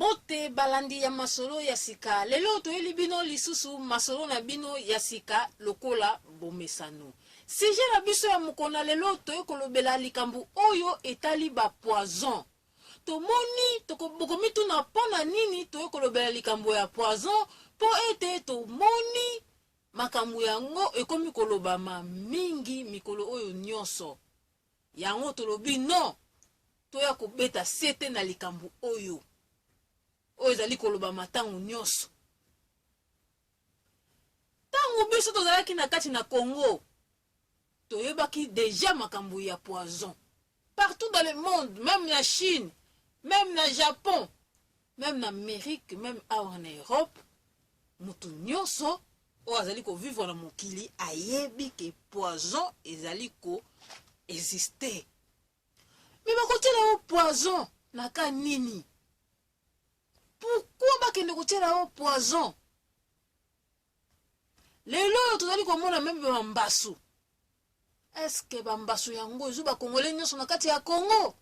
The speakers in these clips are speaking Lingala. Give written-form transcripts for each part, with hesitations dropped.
Mbote balandi ya masolo ya sika, lelo toyeli bino lisusu masolo na bino ya sika lokola bomesano. Sujet na biso ya mokolo na lelo toye kolobela likambo oyo etali ba poison. Tomoni toko bokomituna mpo na nini toye kolobela likambo ya poison mpo ete tomoni makambo yango ekomi kolobama mingi mikolo oyo nionso. Yango tolobi non toya kobeta sete na likambo oyo oyo ezali kolobama ntango nyonso. Ntango biso tozalaki na kati na Congo, toyebaki deja makambo ya poison. Partout dans le monde, meme na Chine, meme na Japon, meme na Amerique, meme awa na Europe, mutu nyonso oyo azali ko vivre na mokili ayebi ke poison ezali ko exister. Mais bakotiela yo poison na ka nini? Pourquoi bakende kotiela yo poison? Lelo oyo tozali komona meme ba mbasu. Est-ce que ba mbasu yango ezwi ba Congolais nyonso na kati ya Congo?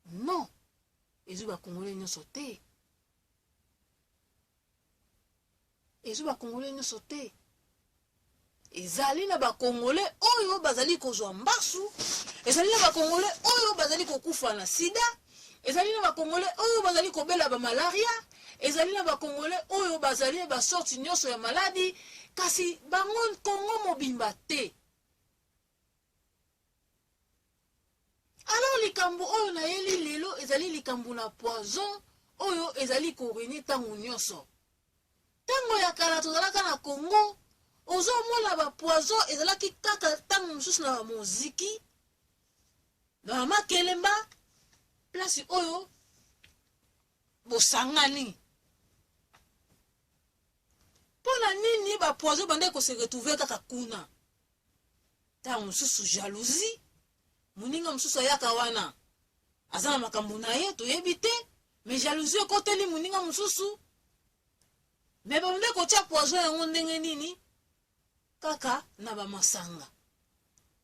Non, ezwi ba Congolais nyonso te. Ezwi ba Congolais nyonso te. Ezali na ba Congolais oyo bazali kozwa mbasu, ezali na ba Congolais oyo bazali kokufa na sida, ezali na ba Congolais oyo bazali kobela ba malaria, ezali na ba Congolais oyo bazali na ba sorte nyonso ya maladi, kasi bango Congo mobimba te. Alors likambo oyo nayeli lelo ezali likambo na poison oyo ezali ko regner tango nionso. Tango ya kala tozalaka na Congo, ozo mona ba poison ezalaki kaka tango mosusu na ba moziki, na ba makelemba, place oyo bosangani. Pona nini ba poison ebandaki ko se retrouver kaka kuna? Tango mosusu jalousie, moninga mosusu ayaka wana aza na makambo na ye toyebi te, mais jalousie ekoteli moninga mosusu, mais babandaki kotia poison yango ndenge nini? Kaka na ba masanga.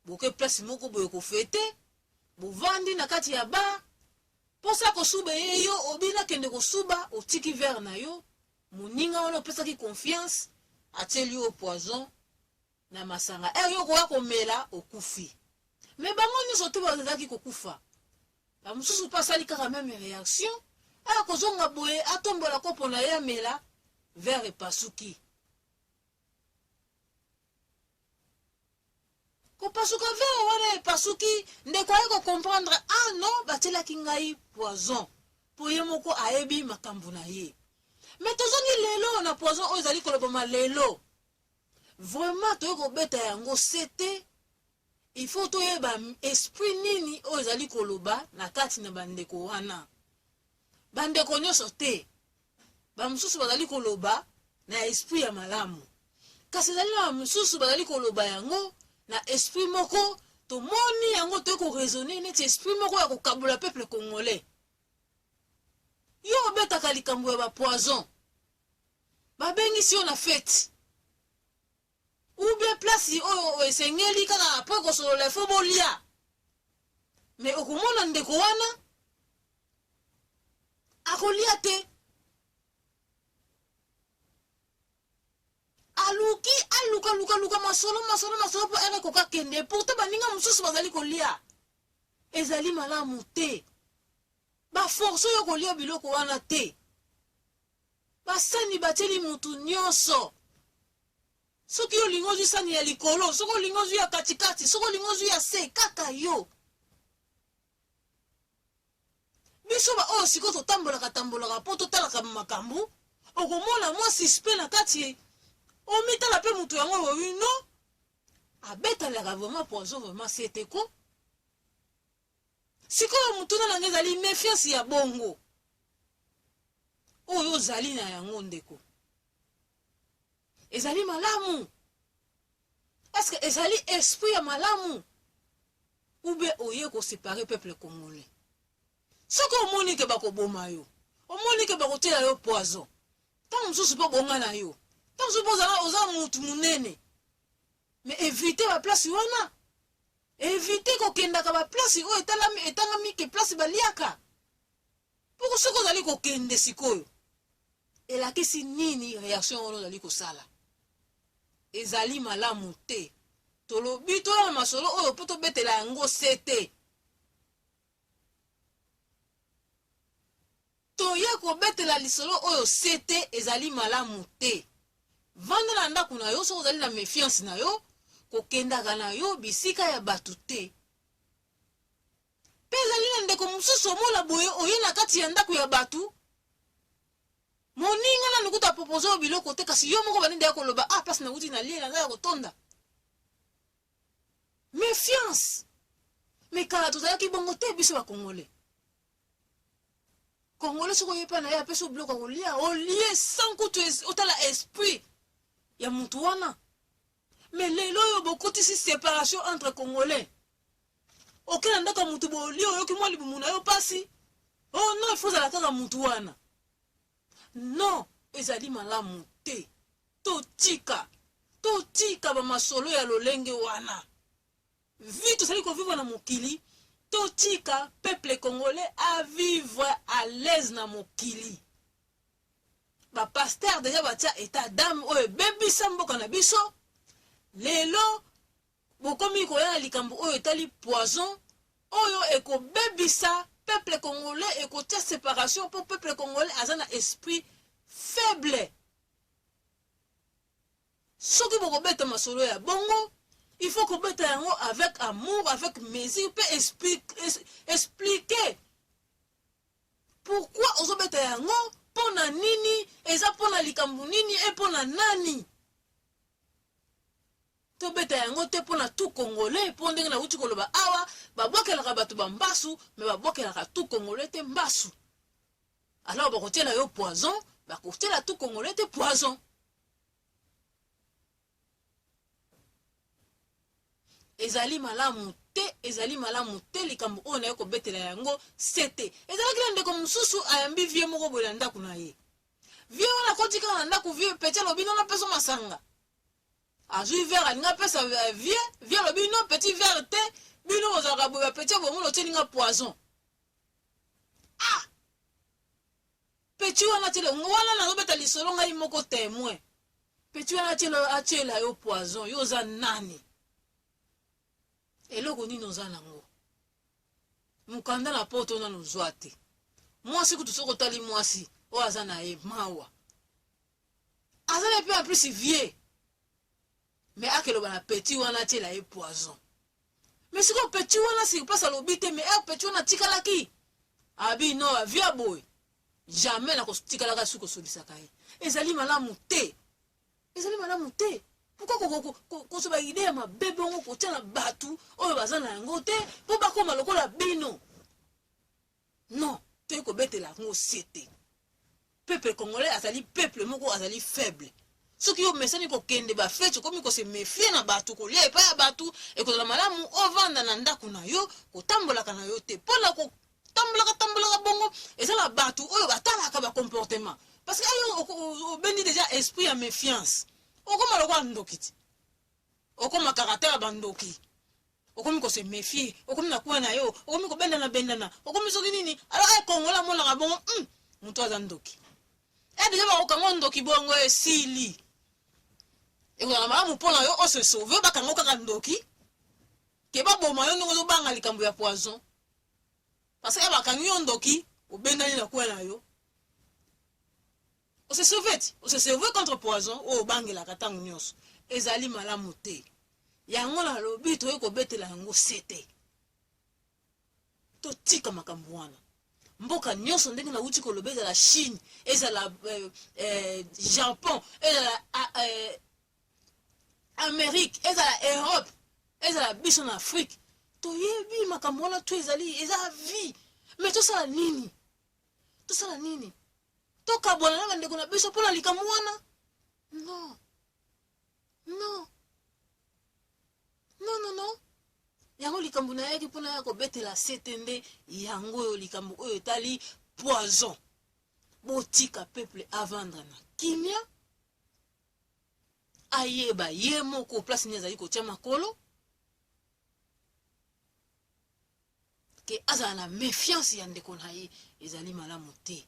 Boke place moko boye ko fete, bovandi na kati ya bar, posa kosuba eye yo obina kende kosuba, otiki verre na yo, moninga wana opesaki confiance atieli yo poison na masanga heure yo okoya komela okufi mais bango nionso te bazalaki kokufa ba mosusu pe asali kaka meme reaction aya kozonga boye atombola kopo na ye amela verre epasuki kopasuka verre wana epasuki ndeko aye ko comprendre ah non batielaki ngai poison po ye moko ayebi makambo na ye mais tozongi lelo na poison oyo ezali kolobama lelo Vraiment toye kobeta yango sete, il faut toyeba esprit nini oyo ezali koloba na kati na bandeko wana. Bandeko nyonso te, ba mosusu bazali koloba na esprit ya malamu, kasi ezali na ba mosusu bazali koloba yango na esprit moko tomoni yango toye ko raisonner neti esprit moko ya kokabola peuple congolais. Yo obetaka likambo ya ba poison, Babengisi yo na feti ou bien place oyo esengeli kaka après kosolola il faut bolia mais okomona ndeko wana akolia te aluki aluka luka luka masolo masolo masolo mpo ere ekoka kende pourtant baninga mosusu bazali kolia ezali malamu te baforce yo kolia biloko wana te Ba sani batieli mutu nionso. Soki olingi ozui sani ya likolo, soki olingi ozui ya kati kati, soki olingi ozui ya se, kaka yo. Biso ba oyo sikoyo totambolaka tambolaka po totalaka makambu, okomona mwa suspect na kati, omitala pe mutu yango olobi non, abetalaka vraiment poison vraiment sete ko. Sikoyo motuna na ngai ezali mefiance ya bongo oyo ozali na yango ndeko ezali malamu? Est-ce que ezali esprit ya malamu ou bien oye ko separer peuple congolais? Soki omoni ke bakoboma yo, omoni ke bakotiela yo poison, ntango mosusu mpe obonga na yo, ntango mosusu mpe ozala oza mutu monene, mais evite ba place wana. Eviter kokendaka ba place oyo etalami etangami ke place baliaka. Poko soki ozali kokende sikoyo, elakisi nini reaction wana ozali kosala? Ezali malamu te. Tolobi toya na masolo oyo mpo tobetela yango sete. Toye kobetela lisolo oyo sete ezali malamu te. Vanda na ndako na yo soki ozali na mefiance na yo, kokendaka na yo bisika ya bato te. Pe ezali na ndeko mosusu omona boye oye na kati ya ndako ya bato, moninga nanu kutu apropose yo biloko te, kasi yo moko bandi deja koloba ah place nawuti nalie naza ya kotonda. Mefiance! Mais kala tozalaki bongo te biso ba congolais. Congolais soki oye epai na ye apesi yo biloko ya kolia, olie sans kutu otala esprit ya mutu wana. Mais lelo oyo bokotisi separation entre congolais. Oke na ndako ya mutu bolie oyoki mwa libumu na yo pasi. Oh non, il faut ozala kaka mutu wana. Non, ezali malamu te. Totika, totika ba masolo ya lolenge wana. Vie tozali ko vivre na mokili, totika peuple congolais a vivre à l'aise na mokili. Ba pasteurs dejà batia etat d'ame oyo ebebisa mboka na biso. Lelo bokomi koya na likambo oyo etali poison oyo ekobebisa peuple congolais, ekotia separation po peuple congolais aza na esprit faible. Soki bokobeta masolo ya bongo, il faut kobeta yango avec amour, avec mesure pe expliquer pourquoi ozobeta yango, pona nini, eza pona likambo nini et pona nani. Tobeta yango te pona tout congolais, po ndenge nawuti koloba awa, babwakelaka bato ba mbasu, mais babwakelaka tout congolais te mbasu. Alors bakotiela yo poison, bakotiela tout congolais te poison. Ezali malamu te, ezali malamu te likambo oyo naye kobetela yango sete. Ezalaki na ndeko mosusu ayambi vieux moko boye na ndako na ye. Vieux wana akoti kaka na ndako, vieux petit alobi non napesa masanga. Azui verre alingi apesa vieux, vieux alobi non petit verre te, bino bozalaka boye ba petit ya boye otieli nga poison. Ah! Petit wana atiela wana nazobeta lisolo ngai moko temoin. Petit wana atiela atiela yo poison, yo oza nani? Eloko nini oza nango? Mokanda na poto nanu ozwa te. Mwasi kutu soki otali mwasi oyo aza na ye mawa. Aza na pe en plus vieux. Mais akeloba na petit wana atiela ye poison. Mais sikoyo petit wana sur place alobi te mais heure petit wana atikalaki abi non vie ya boye jamais nakotikalaka su kosolisaka ye. Ezali malamu te. Ezali malamu te. Pourquoi kozwa ba idee ya mabe bongo kotia na batu oyo baza na yango te po bakoma lokola bino? Non, toyei kobetela yango sete. Peuple congolais azali peuple moko azali faible. Soki yo omesani kokende ba feti okomi ko se mefier na batu, kolia epai ya batu, ekozala malamu ovanda na ndako na yo, kotambolaka na yo te. Pona kotambolaka tambolaka bongo eza na batu oyo batalaka ba comportement. Parce que ayo obendi dejà esprit ya mefiance. Okoma lokola ndoki ti. Okoma caractère ya ba ndoki. Okomi ko se mefier, okomi na coin na yo, okomi ko bendana bendana, okomi soki nini. Alors eh congolais amonaka bongo, mutu aza ndoki. Eh dejà bakokanga yo ndoki bongo esili. Ekozala malamu mpo na yo o se sauver, bakanga yo kaka ndoki, ke baboma yo ndenge ozobanga likambo ya poison. Parce que bakangi yo ndoki, obendani na coin na yo. O se sauver ti, o se sauver contre poison oyo obangelaka tango nionso. Ezali malamu te. Yango nalobi toye kobetela yango sete. Totika makambo wana. Mboka nionso ndenge nawuti koloba ezala Chine, ezala Japon, ezala Amerique, ezala Europe, ezala biso na Afrique, toyebi makambo wana tout ezali eza vie. Mais tosala nini? Tosala nini? Tokabwana na bandeko na biso mpo na likambo wana? Non. Non. Non, non, non. Yango likambo nayaki mpo naya kobetela sete nde yango oyo likambo oyo etali poison. Botika peuple avandre na kimia, ayeba ye moko place nini azali kotia makolo. Ke azala na mefiance ya ndeko na ye ezali malamu te.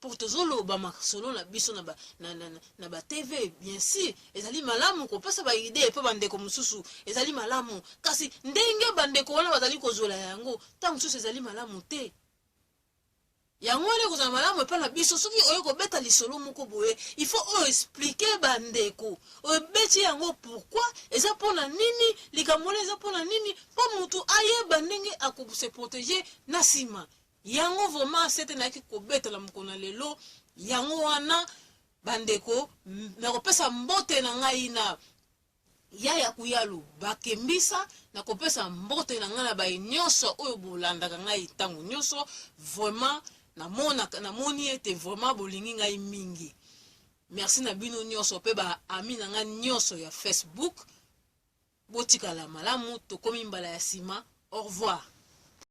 Po tozoloba masolo na biso na ba, na, na, na ba TV, bien sur, ezali malamu kopesa ba idee epa bandeko mosusu, ezali malamu. Kasi ndenge bandeko wana bazali kozwela yango, ntango mosusu ezali malamu te. Yango wana ekozala malamu epai na biso soki oye kobeta lisolo moko boye, il faut o expliquer ba ndeko. Obeti yango pourquoi? Eza pona nini? Likambo wana eza pona nini? Po mutu ayeba ndenge ako se proteger na sima. Yango vraiment sete nayaki kobeta na mokolo na lelo yango wana ba ndeko nakopesa mbote na ngai na Yaya Kuyalu Bakembisa, nakopesa mbote na ngai na baye nionso oyo bolandaka ngai tango nionso, vraiment namonaka namoni ete vraiment bolingi ngai mingi. Merci na bino nionso pe ba amis na ngai nionso ya Facebook. Botikala malamu, tokomi mbala ya sima. Au revoir.